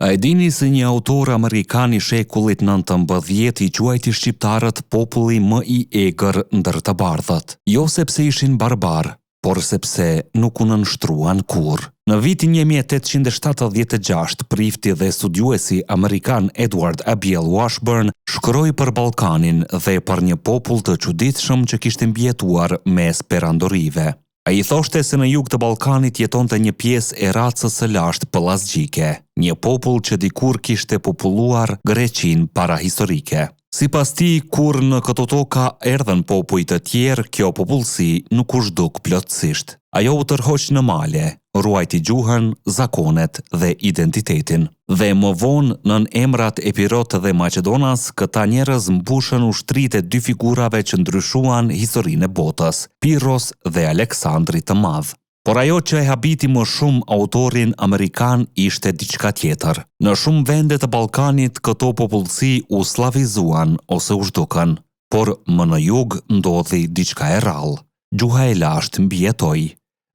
A e dini se një autor amerikan i shekullit 19 i quajti shqiptarët populli më i egër ndër të bardhët? Jo sepse ishin barbarë, por sepse nuk u nënshtruan kurrë. Në vitin 1876, prifti dhe studiuesi amerikan Edward Abiel Washburn shkroi për Ballkanin dhe për një popull të çuditshëm që kishte mbijetuar mes perandorive. Ai thoshte se në jug të Ballkanit jetonte një pjesë e racës së lashtë pellazgjike, një popull që dikur kishte populluar Greqinë parahistorike. Sipas tij, kur në këto toka erdhën popuj të tjerë, kjo popullsi nuk u zhduk plotësisht. Ajo u tërhoq në male, ruajti gjuhën, zakonet dhe identitetin. Dhe më vonë, nën emrat Epirotë dhe Maqedonas, këta njerëz mbushën ushtritë e dy figurave që ndryshuan historinë e botës, Pirros dhe Aleksandrit të Madh. Por ajo që e habiti më shumë autorin amerikan ishte diçka tjetër. Në shumë vende të Ballkanit këto popullsi u sllavizuan ose u zhdukën. Por më në jug ndodhi diçka e rrallë. Gjuha e lashtë mbijetoi.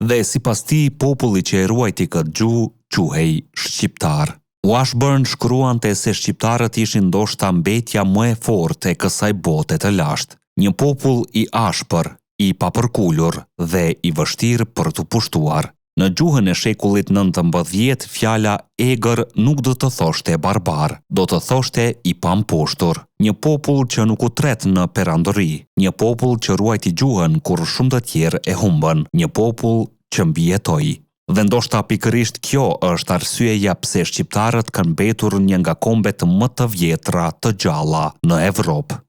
Dhe sipas tij populli që e ruajti këtë gjuhë quhej shqiptar. Washburn shkruante se shqiptarët ishin ndoshta mbetja më e fortë e kësaj bote të lashtë, një popull i ashpër, i papërkulur dhe i vështirë për t'u pushtuar. Në gjuhën e shekullit 19, fjala egër nuk do të thoshte barbar, do të thoshte i pamposhtur. Një popull që nuk u tret në perandori, një popull që ruajti gjuhën kur shumë të tjerë e humbën, një popull që mbijetoi. Dhe ndoshta pikërisht kjo është arsyeja pse shqiptarët kanë mbetur një nga kombet më të vjetra të gjalla në Evropë.